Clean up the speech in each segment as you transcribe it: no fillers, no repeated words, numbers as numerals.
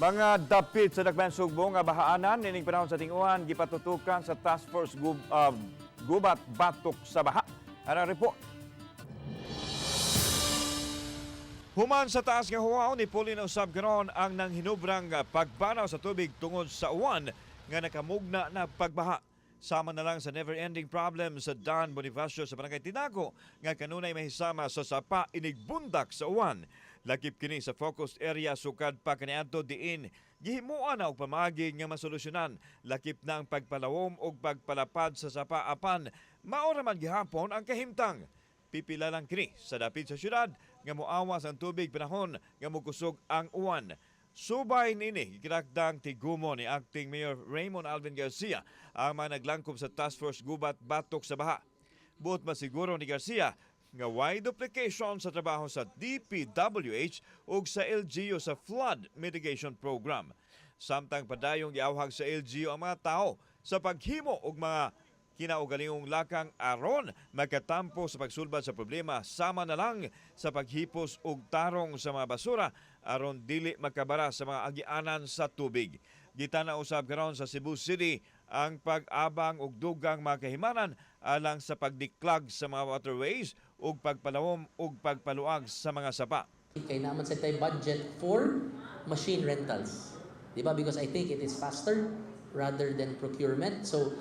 Mga dapit sa Dakbayan Sugbo nga bahaanan nining panahon sa tinguhan gipatutukan sa Task Force Gubat Batok sa Baha. Ano ang report? Human sa taas nga huwaw ni Paulina usab karon ang nanghinubrang pagbanaw sa tubig tungod sa uwan nga nakamugna na pagbaha. Sama na lang sa never-ending problem sa Dan Bonifacio sa Barangay Tinago nga kanunay mahisama sa sapa inigbundak sa uwan. Lakip kini sa focus area sukad pa kaniadto diin gihimuan na og pamaagi nga masolusyonan lakip na ang pagpalawom ug pagpalapad sa sapa, apan mao ra man gihapon ang kahimtang. Pipila lang kini sa dapit sa syudad nga moawas ang tubig panahon nga mokusog ang uwan. Subay nini, gikinakdang tigumo ni Acting Mayor Raymond Alvin Garcia ang mga naglangkob sa Task Force Gubat Batok sa Baha. Buot masiguro ni Garcia nga way duplication sa trabaho sa DPWH ug sa LGU sa flood mitigation program. Samtang padayong giawhag sa LGU ang mga tao sa paghimo og mga kinaugalingong lakang aron makatampo sa pagsulbad sa problema, sama na lang sa paghipos og tarong sa mga basura aron dili makabara sa mga agianan sa tubig. Gitana usab karon sa Cebu City ang pag-abang og dugang mga kahimanan alang sa pagdiklag sa mga waterways ug pagpalawom ug pagpaluag sa mga sapa. Kay naa man sad tay budget for machine rentals. Di ba? Because I think it is faster rather than procurement. So,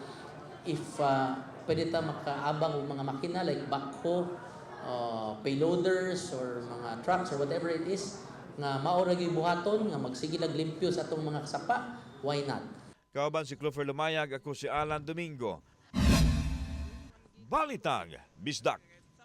if pwede ta makaabang og mga makina like backhoe, payloaders, or mga trucks or whatever it is, nga mao ra gyud buhaton, nga magsige lag limpyo sa atong mga sapa, why not? Kauban si Clover Lumayag, ako si Alan Domingo. Balitang Bisdak.